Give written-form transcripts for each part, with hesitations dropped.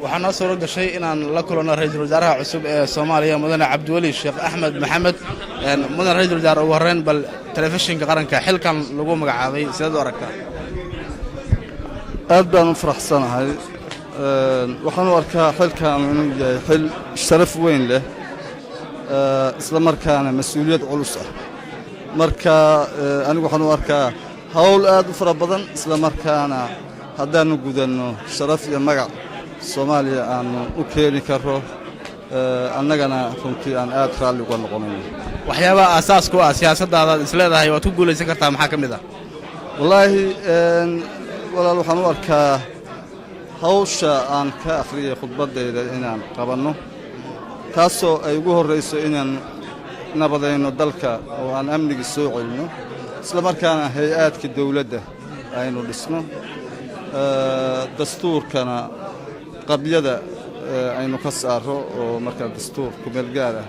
Waxaa noo suuro gashay inaan la kulanno ra-iisul wasaaraha cusub ee Soomaaliya, Mudane Cabdiweli Sheekh Axmed Maxamed. Mudane ra-isul wasaare, ugu horreyn bal telefishinka qaranka, xilkan lagu magacaabay sideed u aragtaa? Aad baan u faraxsanahay. Waxaan u arkaa xilkan inuu yahay xil sharaf weyn leh, isla markaana mas-uuliyad culus ah. Marka anigu waxaan u arkaa hawl aad u fara badan, isla markaana haddaannu gudanno sharaf iyo magac Soomaaliya aannu u keeni karro, annagana runtii aan aad raalli uga noqonayno. Waxyaabaha aasaas ku ah siyaasaddaadaad isleedahay waad ku guulaysan kartaa maxaa ka mid ah? Wallaahi walaal, waxaan u arkaa hawsha aan ka akhriyay khudbaddayda inaan qabanno, taasoo ay ugu horrayso inaan nabadayno dalka oo aan amnigii soo celinno, isla markaana hay-aadka dawladda aynu dhisno, dastuurkana qabyada aynu ka saarro oo markaa dastuur kumeel gaar ah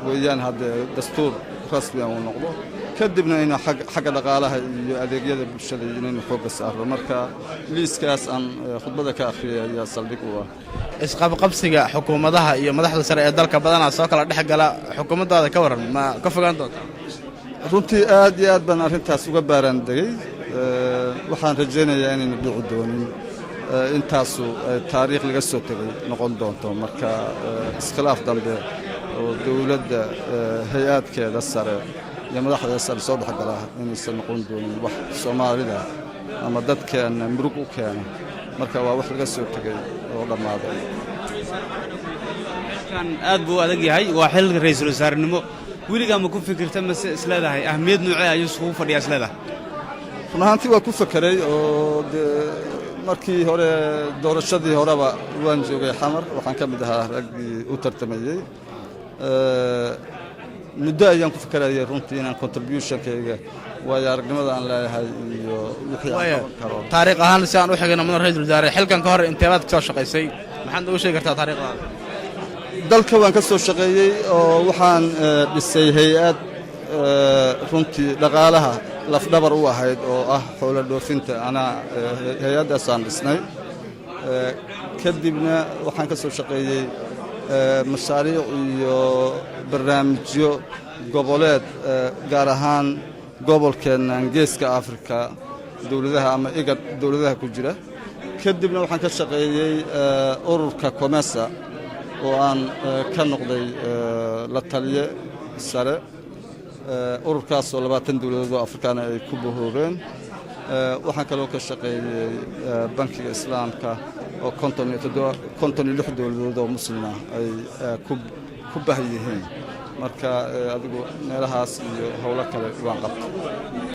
weeyaan haddee dastuur rasmiga uu noqdo, kadibna aynu xagga dhaqaalaha iyo adeegyada bulshada inaynu xoogga saarro. Marka liiskaas aan khudbadda ka akhriyay ayaa saldhig u ah. Isqabqabsiga xukuumadaha iyo madaxda sare ee dalka badanaa soo kala dhex gala xukuumaddaada, ka warran, ma ka fogaan doonta? Runtii aad iyo aad baan arrintaas uga baaraan degay. Waxaan rajaynayaa inaynu dhici doonin, intaasu taariikh laga soo tegay noqon doonto. Marka iskhilaaf dambe oo dowladda hay-aadkeeda sare iyo madaxdeeda sare soo dhexgala inaysan noqon doonin wax Soomaalida ama dadkeenna murug u keena. Marka waa wax laga soo tegay oo dhammaaday. Xilkan aad buu u adag yahay, waa xilka ra'iisul wasaarenimo. Weligaa ma ku fikirta mase isleedahay ahmiyad noocee ayuu iskugu fadhiyaa isleedahay? Run ahaantii waa ku fekeray, oo dee markii hore doorashadii horeba waan joogay Xamar, waxaan ka mid ahaa raggii u tartamayey. Muddo ayaan ku fekerayay runtii inaan contributionkayga, waayo aragnimada aan leeyahay iyo wixii aan qaban karo. Taariikh ahaan si aan u xigno, mudan ra-iisul wasaare, xilkan ka hor inteebaad ka soo shaqaysay? Maxaad noogu sheegi kartaa taariikhdaada? Dalka waan ka soo shaqeeyey oo waxaan dhisay hay-ad runtii dhaqaalaha lafdhabar u ahayd oo ah xoolo dhoofinta. Anaa hay-addaasaan dhisnay. Kadibna waxaan ka soo shaqeeyey mashaariic iyo barnaamijyo goboleed, gaar ahaan gobolkeennan Geeska Afrika, dowladaha ama IGAD dowladaha ku jira. Kadibna waxaan ka shaqeeyey ururka COMESA oo aan ka noqday la taliye sare, ururkaasoo 20 dowladood oo Afrikaana ay ku bahoobeen. Waxaan kaloo ka shaqeeyey Bankiga Islaamka oo 57, 56 dowladood oo Muslima ay ku bah yihiin. Marka adigu meelahaas iyo howlo kale waan qabtay.